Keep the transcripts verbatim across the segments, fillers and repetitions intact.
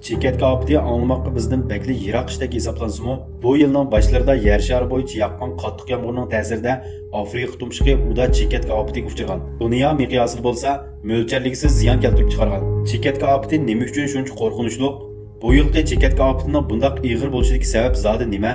چېكەتكە ئاپىتى ئاڭلىماققا بىزدىن بەكلا يىراق ئىشتەك ھېسابلانسىمۇ، بۇ يىلنىڭ باشلىرىدا يەر شارى بويىچە ياغقان قاتتىق يامغۇرنىڭ تەسىرىدە ئافرىقا تۇمشۇقى ئۇدا چېكەتكە ئاپىتىگە ئۇچرىغان. دۇنيا مىقياسىدا بولسا مۆلچەرلىگۈسىز زىيان كەلتۈرۈپ چىقارغان. چېكەتكە ئاپىتى نېمە ئۈچۈن شۇنچە قورقۇنچلۇق؟ بۇ يىلقى چېكەتكە ئاپىتىنىڭ بۇنداق ئېغىر بولۇشىدىكى سەۋەب زادى نېمە؟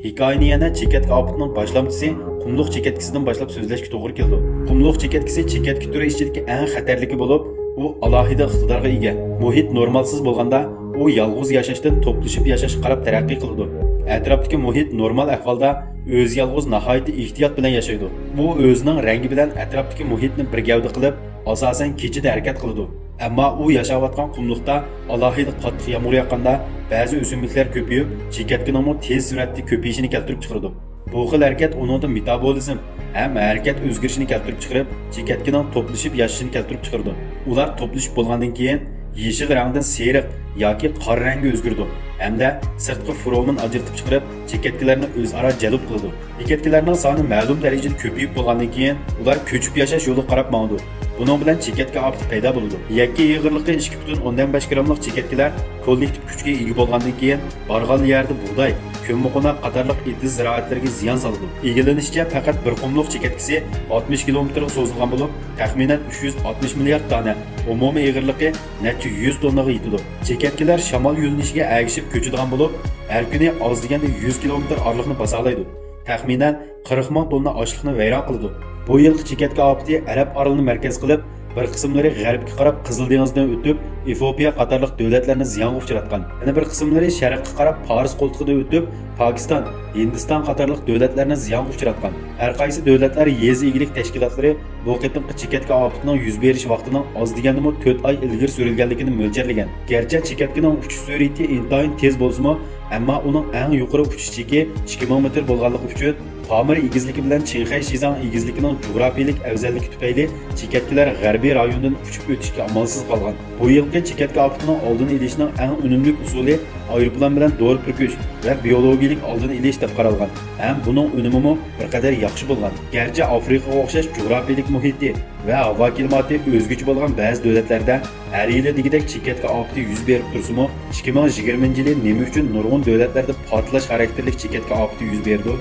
ھېكايىنى يەنە چېكەتكە ئاپىتىنىڭ باشلامچىسى قۇملۇق چېكەتكىسىدىن باشلاپ سۆزلەشكە توغرا كېلىدۇ. قۇملۇق چېكەتكىسى چېكەتكە تۈرى ئىچىدىكى ئەڭ خەتەرلىكى بولۇپ، ئۇ ئالاھىدە ئىقتىدارغا ئىگە. مۇھىت نورمالسىز بولغاندا، ئۇ يالغۇز ياشاشتىن توپلىشىپ ياشاشقا قاراپ تەرەققىي قىلىدۇ. ئەتراپتىكى مۇھىت نورمال ئەھۋالدا ئۆزى يالغۇز ناھايىتى ئېھتىيات بىلەن ياشايدۇ. ئۇ ئۆزىنىڭ رەڭگى بىلەن ئەتراپتىكى مۇھىتنى بىر گەۋدە قىلىپ، ئاساسەن كېچىدە ھەرىكەت قىلىدۇ. ئەمما ئۇ ياشاۋاتقان قۇملۇقتا ئالاھىدە قاتتىق يامغۇر ياغقاندا، بەزى ئۆسۈملۈكلەر كۆپىيىپ، چېكەتكىنىڭمۇ تېز سۈرئەتتە كۆپىيىشىنى كەلتۈرۈپ چىقىرىدۇ. بۇ خىل ھەرىكەت ئۇنىڭدا مېتابولىزم ھەم ھەرىكەت ئۆزگىرىشىنى كەلتۈرۈپ چىقىرىپ، چېكەتكىنىڭ توپلىشىپ ياشىشىنى كەلتۈرۈپ چىقىرىدۇ. ئۇلار توپلىشىپ بولغاندىن كېيىن، يېشىل رەڭدىن سېرىق ياكى قارا رەڭگە ئۆزگىرىدۇ ھەمدە سىرتقى فېرومون ئاجرىتىپ چىقىرىپ، چېكەتكىلەرنى ئۆزئارا جەلپ قىلىدۇ. چېكەتكىلەرنىڭ سانى مەلۇم دەرىجىدە كۆپىيىپ بولغاندىن كېيىن، ئۇلار كۆچۈپ ياشاش يولىغا قاراپ ماڭىدۇ. بۇنىڭ بىلەن چېكەتكە ئاپىتى پەيدا بولىدۇ. يەككە ئېغىرلىقى ئىككى پۈتۈن ئوندىن بەش گراملىق چېكەتكىلەر كوللېكتىپ كۈچكە ئىگە بولغاندىن كېيىن، بارغانلا يەردە بۇغداي، كۆممىقوناق قاتارلىق ئېتىز زىرائەتلىرىگە زىيان سالىدۇ. ئىگىلىنىشىچە، پەقەت بىر قۇملۇق چېكەتكىسى ئاتمىش كىلومېتىرغا سوزۇلغان بولۇپ، تەخمىنەن ئۈچ يۈز ئاتمىش مىليارد دانە، ئومۇمىي ئېغىرلىقى نەچچە يۈز توننىغا يېتىدۇ. چېكەتكىلەر شامال يۆنىلىشىگە ئەگىشىپ كۆچىدىغان بولۇپ، ھەر كۈنى ئاز دېگەندە يۈز كىلومېتىر ئارىلىقنى باسالايدۇ. تەخمىنەن قىرىق مىڭ توننا ئاشلىقنى ۋەيران قىلىدۇ. بۇ يىلقى چېكەتكە ئاپىتى ئەرەب ئارىلىنى مەركەز قىلىپ، بىر قىسىملىرى غەربكە قاراپ قىزىل دېڭىزدىن ئۆتۈپ، ئېفىئوپىيە قاتارلىق دۆلەتلەرنى زىيانغا ئۇچراتقان. يەنە بىر قىسىملىرى شەرققە قاراپ پارس قولتۇقىدىن ئۆتۈپ، پاكىستان، ھىندىستان قاتارلىق دۆلەتلەرنى زىيانغا ئۇچراتقان. ھەر قايسى دۆلەتلەر يېزا ئىگىلىك تەشكىلاتلىرى بۇ قېتىمقى چېكەتكە ئاپىتىنىڭ يۈز بېرىش ۋاقتىنىڭ ئاز دېگەندىمۇ تۆت ئاي ئىلگىرى سۈرۈلگەنلىكىنى مۆلچەرلىگەن. گەرچە چېكەتكىنىڭ ئۇچۇش سۈرئىتى ئىنتايىن تېز بولسىمۇ، ئەمما ئۇنىڭ ئەڭ يۇقىرى ئۇچۇش چېكى ئىككى مىڭ مېتىر بولغانلىقى ئۈچۈن، پامىر ئېگىزلىكى بىلەن چىڭخەي شىزاڭ ئېگىزلىكىنىڭ جۇغراپىيىلىك ئەۋزەللىكى تۈپەيلى چېكەتكىلەر غەربىي رايوندىن ئۇچۇپ ئۆتۈشكە ئامالسىز قالغان. بۇ يىلقى چېكەتكە ئاپىتىنىڭ ئالدىنى ئېلىشنىڭ ئەڭ ئۈنۈملۈك ئۇسۇلى ئايروپىلان بىلەن دورا پۈركۈش ۋە بىيولوگىيىلىك ئالدىنى ئېلىش دەپ قارالغان ھەم بۇنىڭ ئۈنۈمىمۇ بىر قەدەر ياخشى بولغان. گەرچە ئافرىقىغا ئوخشاش جۇغراپىيىلىك مۇھىتى ۋە ھاۋا كىلىماتى ئۆزگىچە بولغان بەزى دۆلەتلەردە ھەر يىلى دېگۈدەك چېكەتكە ئاپىتى يۈز بېرىپ تۇرسىمۇ، ئىككى مىڭ يىگىرمىنچى يىلى نېمە ئۈچۈن نۇرغۇن دۆلەتلەردە پارتلاش خاراكتېرلىك چېكەتكە ئاپىتى يۈز بېرىدۇ؟